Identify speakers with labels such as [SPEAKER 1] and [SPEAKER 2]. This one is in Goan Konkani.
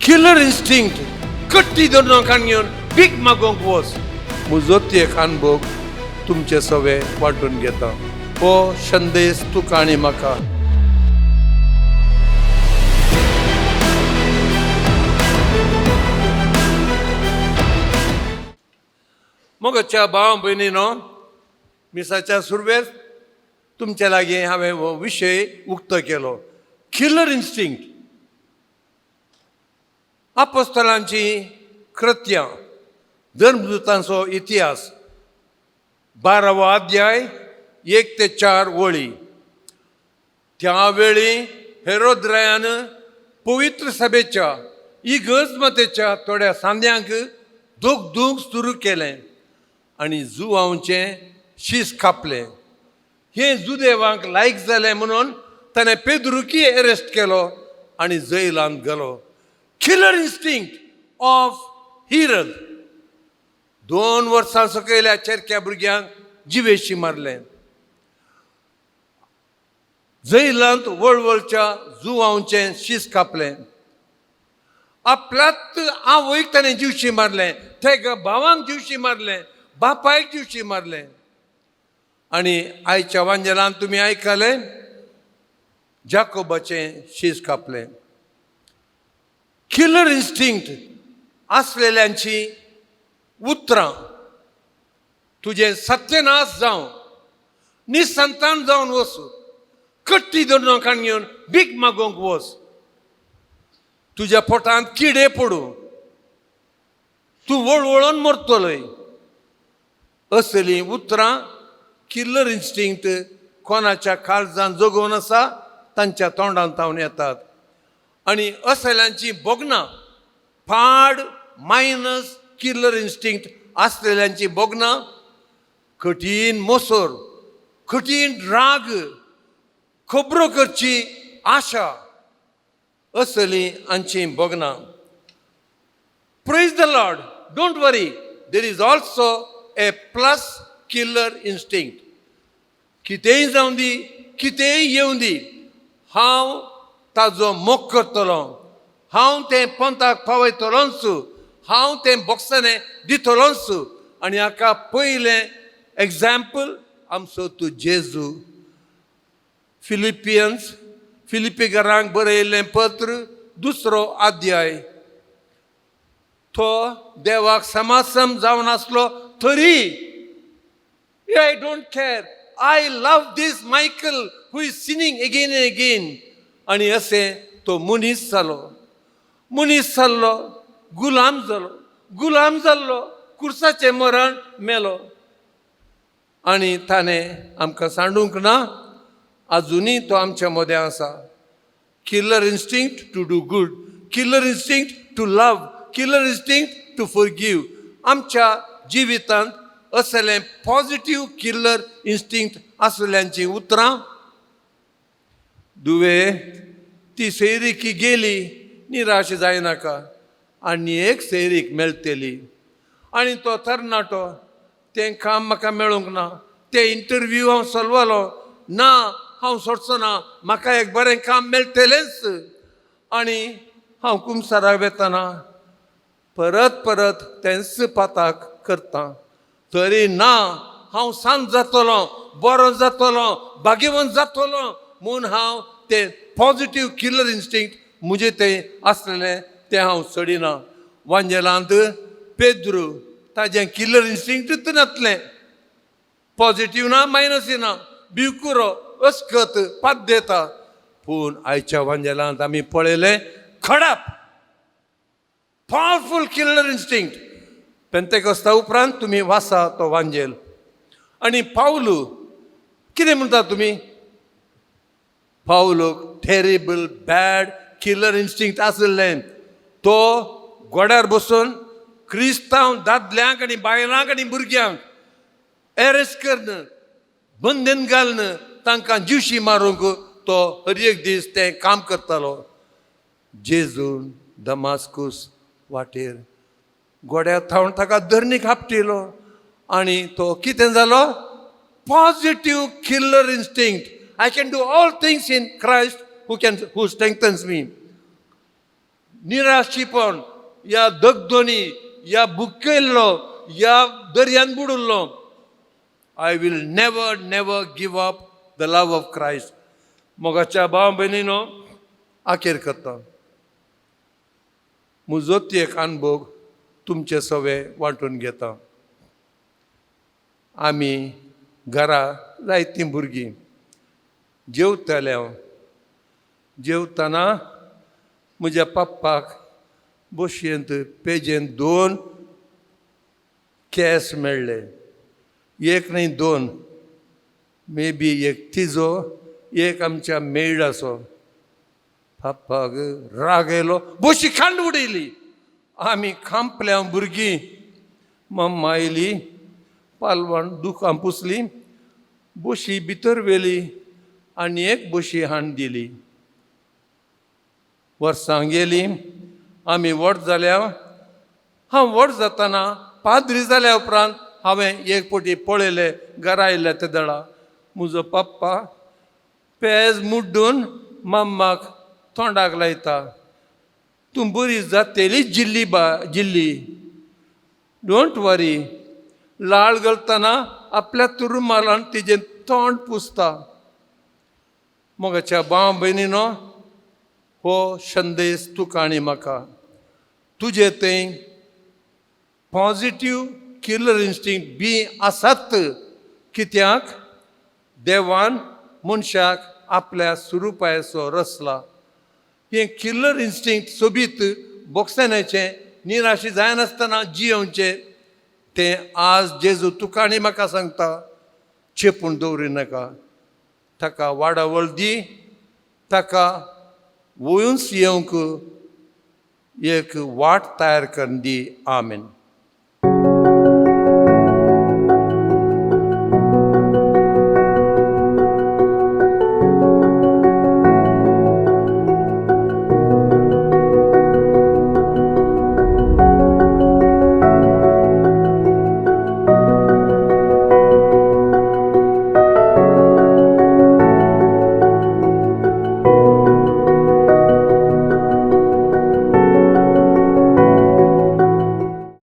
[SPEAKER 1] किलर इन्स्टिंक्ट कट्टी धरून काण घेवन भीक मागोवंक वच. म्हजो एक अनुभव तुमचे सवे वांटून घेता. हो संदेश तुका आनी म्हाका. मोगाच्या भाव भयणीनो, मिसाच्या सुरवेर तुमच्या लागीं हांवें हो विशय उक्तो केलो, किलर इन्स्टिंक्ट. आपोस्तलांची कृत्यां, धर्मदूतांचो इतिहास, 12वो अध्याय, 1 ते 4 वळी. त्या वेळी हेरोद्रायान पवित्र सभेच्या इगर्जमातेच्या थोड्या सांद्यांक दुख सुरू केलें आनी जुवांचें शीस कापलें. हें जुदेवांक लायक जालें म्हणून ताणें पेद्रुकी अरेस्ट केलो आनी जैलांत गेलो. Killer instinct of हिरद. 2 वर्सां सकयल्या चेरक्या भुरग्यांक जिवेशी मारलें. जैलांत वळवळच्या जुवांचें शीस कापलें. आपल्यात आवयक ताणें जिवशी मारलें, तेगा भावांक जिवशी मारलें, बापायक जिवशी मारलें. आनी आयच्या वांजेलान तुमी आयकलें, जाकोबाचें शीस कापलें. किलर इन्स्टिंक्ट आसलेल्यांची उतरां, तुजें सत्यनाश जावं, निसंतान जावन वचूं, कट्टी धरून काण घेवन भीक मागोवंक वच, तुज्या पोटांत किडे पडूं, तूं वळवळोन मरतलोय, असलीं उतरां किलर इन्स्टिंक्ट कोणाच्या काळजान जगोवन आसा तांच्या तोंडांत तावन येतात. आनी असल्यांची भोगणां, पाड मायनस किलर इन्स्टिंक्ट आसलेल्यांची भोगणां, कठीण मोसोर, कठीण राग, खबरो करची आशा, असली आमची भोगणां. Praise the Lord. Don't worry, there is also a plus killer instinct. कितेंय जावं दी, कितेंय येवं दी, हांव ताजो मोग करतलो, हांव तें पंथाक पावयतलोंच, हांव तें बोक्साने दितलोंच. आनी हाका पयलें एग्जाम्पल आमचो तूं जेजू. फिलिपियन्स, फिलिपीकरांक बरयल्लें पत्र, दुसरो अध्याय. तो देवाक समासम जावन आसलो तरी, "I don't care, I love this Michael who is sinning again and again." आनी अशें तो मनीस जालो. मनीस जाल्लो, गुलाम जालो. गुलाम जाल्लो, कुर्साचें मरण मेलो. आनी ताणें आमकां सांडूंक ना. आजुनूय तो आमच्या मदें आसा. Killer instinct to do good, killer instinct to love, killer instinct to forgive. आमच्या जिवितांत असलें पॉजिटीव किलर इन्स्टिंक्ट आसल्यांचीं उतरां. दुवे, ती सैरिकी गेली, निराश जायनाका, आनी एक सैरीक मेळटली. आनी तो तरणाटो, तें काम म्हाका मेळूंक ना, तें इंटरव्यू हांव सलवालो ना, हांव सोडचो ना, म्हाका एक बरें काम मेळटलेंच. आनी हांव कुमसाराक वेतना परत परत तेंच पाताक करता, तरी ना, हांव सांत जातलो, बरो जातलो, भाग्यवंत जातलो म्हूण हांव तें पॉजिटीव किलर इन्स्टिंक्ट म्हजें तें आसलेलें तें हांव सोडिना. वांजेलांत पेद्रू, ताजें किलर इन्स्टिंक्टूच नासलें. पॉजिटीव ना, मायनस ना, भिवकुरो, अस्कत पाद्यता. पूण आयच्या वांजेलांत आमी पळयलें, खडप पावरफूल किलर इन्स्टिंक्ट. पेंतेकोस्ता उपरांत तुमी वाचा तो वांजेल. आनी पावलू कितें म्हणटा तुमी? पावलूक टेरेबल बॅड किलर इन्स्टिंक्ट आशिल्लें. तो गोड्यार बसून क्रिस्तांव दादल्यांक आनी बायलांक आनी भुरग्यांक एरेस्ट करून, बंदन घालून, तांकां जिवशी मारूंक तो हर एक दीस तें काम करतालो. जेजून दमास्कूस वाटेर गोड्या थावन ताका धरणीक आपटिलो आनी तो कितें जालो? Positive killer instinct. I can do all things in Christ who strengthens me. निराशीपण या दगदोनी या बुक्केल्लो या दर्यान बुडुल्लो, I will never never give up the love of Christ. मोगाच्या भाव भयणीनो, आखेर करता. म्हजो एक अनभोग तुमचे सवे वांटून घेता. आमी घरा जायतीं भुरगीं जेवताले. हांव जेवतना म्हज्या पप्पाक बशयेंत पेजेंत दोन केंस मेळ्ळे. एक न्हय, दोन. मे बी एक तिजो, एक आमच्या मेडाचो. पप्पाक राग येयलो, बशी खांड उडयली. आमी खांपल्या भुरगीं. मम्मा आयली, पालवान दुकां पुसली, बशी भितर व्हेली आनी एक बशी हाडून दिली. वर्सां गेलीं, आमी व्हड जाल्या. हांव व्हड जातना, पाद्री जाल्या उपरांत हांवें एक फावटी पळयलें, घरा आयिल्ल्या ते दळा म्हजो पप्पा पेज मुड्डून मम्माक तोंडाक लायता. तूं बरी जातेली जिल्ली बा जिल्ली, don't वरी. लाळ गलतना आपल्या तुरुमालान तिजें तोंड पुसता. मोगाच्या भाव भयणीनो, हो संदेश तुका आनी म्हाका. तुजे थंय पॉजिटीव किलर इन्स्टिंक्ट बी आसात, कित्याक देवान मनशाक आपल्या सुरुपायसो रचला. हें किलर इन्स्टिंक्ट सोबीत बोगसण्याचें, निराशी जायनासतना जियोवचें तें आज जेजू तुका आनी म्हाका सांगता. चेपून दवरी नाका, ताका वाडावळ दी, ताका वयूंच येवंक एक वाट तयार करून दी. आमेन.